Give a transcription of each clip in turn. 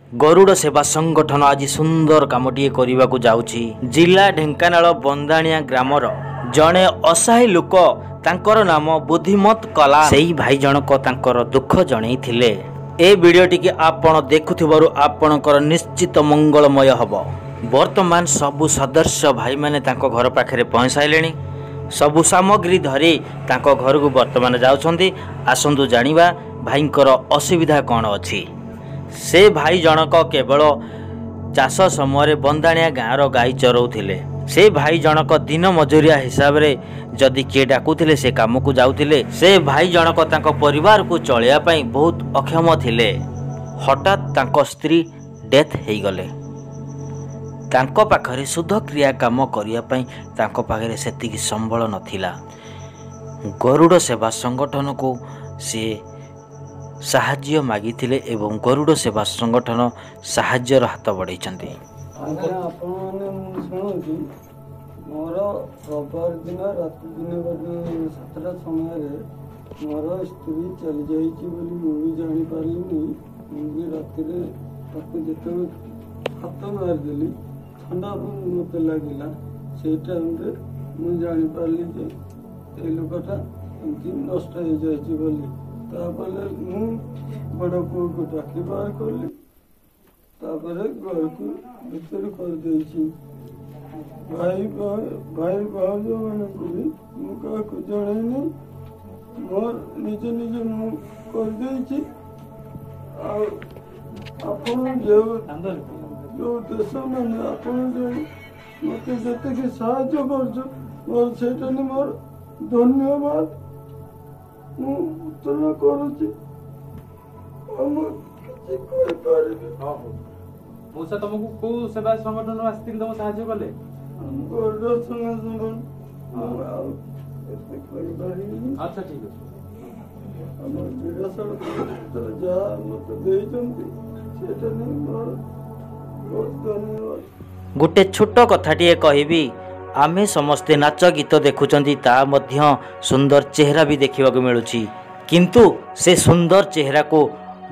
ଗରୁଡ଼ ସେବା ସଂଗଠନ ଆଜି ସୁନ୍ଦର କାମଟିଏ କରିବାକୁ ଯାଉଛି। ଜିଲ୍ଲା ଢେଙ୍କାନାଳ ବନ୍ଦାଣିଆ ଗ୍ରାମର ଜଣେ ଅସହାୟ ଲୋକ, ତାଙ୍କର ନାମ ବୁଦ୍ଧିମତ କଲା। ସେଇ ଭାଇ ଜଣକ ତାଙ୍କର ଦୁଃଖ ଜଣେଇଥିଲେ। ଏ ଭିଡ଼ିଓଟିକି ଆପଣ ଦେଖୁଥିବାରୁ ଆପଣଙ୍କର ନିଶ୍ଚିତ ମଙ୍ଗଳମୟ ହେବ। ବର୍ତ୍ତମାନ ସବୁ ସଦସ୍ୟ ଭାଇମାନେ ତାଙ୍କ ଘର ପାଖରେ ପହଞ୍ଚି ସାରିଲେଣି। ସବୁ ସାମଗ୍ରୀ ଧରି ତାଙ୍କ ଘରକୁ ବର୍ତ୍ତମାନ ଯାଉଛନ୍ତି। ଆସନ୍ତୁ ଜାଣିବା ଭାଇଙ୍କର ଅସୁବିଧା କ'ଣ ଅଛି। ସେ ଭାଇ ଜଣକ କେବଳ ଚାଷ ସମୟରେ ବନ୍ଦାଣିଆ ଗାଁର ଗାଈ ଚରାଉଥିଲେ। ସେ ଭାଇ ଜଣକ ଦିନ ମଜୁରିଆ ହିସାବରେ ଯଦି କିଏ ଡାକୁଥିଲେ ସେ କାମକୁ ଯାଉଥିଲେ। ସେ ଭାଇ ଜଣକ ତାଙ୍କ ପରିବାରକୁ ଚଳାଇବା ପାଇଁ ବହୁତ ଅକ୍ଷମ ଥିଲେ। ହଠାତ୍ ତାଙ୍କ ସ୍ତ୍ରୀ ଡେଥ୍ ହେଇଗଲେ। ତାଙ୍କ ପାଖରେ ଶୁଦ୍ଧକ୍ରିୟା କାମ କରିବା ପାଇଁ ତାଙ୍କ ପାଖରେ ସେତିକି ସମ୍ବଳ ନଥିଲା। ଗରୁଡ଼ ସେବା ସଂଗଠନକୁ ସିଏ ସାହାଯ୍ୟ ମାଗିଥିଲେ ଏବଂ ଗରୁଡ଼ ସେବା ସଂଗଠନ ସାହାଯ୍ୟର ହାତ ବଢ଼େଇଛନ୍ତି। ଆଜ୍ଞା, ଆପଣମାନେ ମୁଁ ଶୁଣୁଛି। ମୋର ରବିବାର ଦିନ ରାତି ଦିନ 7ଟା ସମୟରେ ମୋର ସ୍ତ୍ରୀ ଚାଲିଯାଇଛି ବୋଲି ମୁଁ ବି ଜାଣିପାରିଲିନି। ମୁଁ ବି ରାତିରେ ତାକୁ ଯେତେବେଳେ ହାତ ମାରିଦେଲି, ଥଣ୍ଡା ମୋତେ ଲାଗିଲା। ସେଇ ଟାଇମ୍ରେ ମୁଁ ଜାଣିପାରିଲି ଯେ ଏଇ ଲୋକଟା ଏମିତି ନଷ୍ଟ ହେଇଯାଇଛି ବୋଲି। ତାପରେ ମୁଁ ବଡ଼ ପୁଅକୁ ଡାକି ବାହାର କଲି, ତାପରେ ଘରକୁ ଭିତରେ କରିଦେଇଛି। ଭାଇ ଭାଇ ଭାଉଜମାନଙ୍କୁ ବି ମୁଁ କାହାକୁ ଜଣେଇନି, ମୋର ନିଜେ ନିଜେ ମୁଁ କରିଦେଇଛି। ଆଉ ଆପଣ ଯେଉଁ ଯେଉଁ ଦେଶମାନେ ଆପଣ ଯେଉଁ ମୋତେ ଯେତିକି ସାହାଯ୍ୟ କରୁଛ, ମୋର ସେଇଟା ମୋର ଧନ୍ୟବାଦ ମୁଁ ଉତ୍ତର କରୁଛି। ଆଉ ମୁଁ କିଛି କହିପାରିବି? ହଉ ମଉସା, ତମକୁ କୋଉ ସେବା ସଂଗଠନ ଆସିଥିଲେ ତମ ସାହାଯ୍ୟ କଲେ? ଗରୁଡ଼ ସଂଗଠନ। ଆଉ ଏତେ କହିପାରିବିନି। ଆଚ୍ଛା, ଠିକ ଅଛି। ଆମ ବିରାସର ଯାହା ମୋତେ ଦେଇଛନ୍ତି, ସେଇଟା ନେଇ ମୋର ବହୁତ ଧନ୍ୟବାଦ। ଗୋଟେ ଛୋଟ କଥାଟିଏ କହିବି। ଆମେ ସମସ୍ତେ ନାଚ ଗୀତ ଦେଖୁଛନ୍ତି, ତା ମଧ୍ୟ ସୁନ୍ଦର ଚେହେରା ବି ଦେଖିବାକୁ ମିଳୁଛି। କିନ୍ତୁ ସେ ସୁନ୍ଦର ଚେହେରାକୁ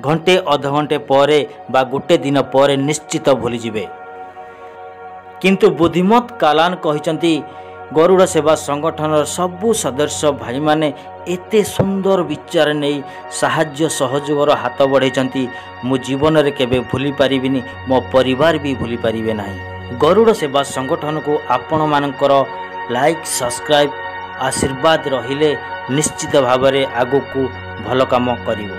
ଘଣ୍ଟେ ଅଧଘଣ୍ଟେ ପରେ ବା ଗୋଟେ ଦିନ ପରେ ନିଶ୍ଚିତ ଭୁଲିଯିବେ। କିନ୍ତୁ ବୁଦ୍ଧିମତ କାଲାନ କହିଛନ୍ତି, ଗରୁଡ଼ ସେବା ସଂଗଠନର ସବୁ ସଦସ୍ୟ ଭାଇମାନେ ଏତେ ସୁନ୍ଦର ବିଚାର ନେଇ ସାହାଯ୍ୟ ସହଯୋଗର ହାତ ବଢ଼େଇଛନ୍ତି, ମୁଁ ଜୀବନରେ କେବେ ଭୁଲି ପାରିବିନି, ମୋ ପରିବାର ବି ଭୁଲି ପାରିବେ ନାହିଁ। ଗରୁଡ଼ ସେବା ସଂଗଠନକୁ ଆପଣମାନଙ୍କର ଲାଇକ୍, ସବସ୍କ୍ରାଇବ୍, ଆଶୀର୍ବାଦ ରହିଲେ ନିଶ୍ଚିତ ଭାବରେ ଆଗକୁ ଭଲ କାମ କରିବ।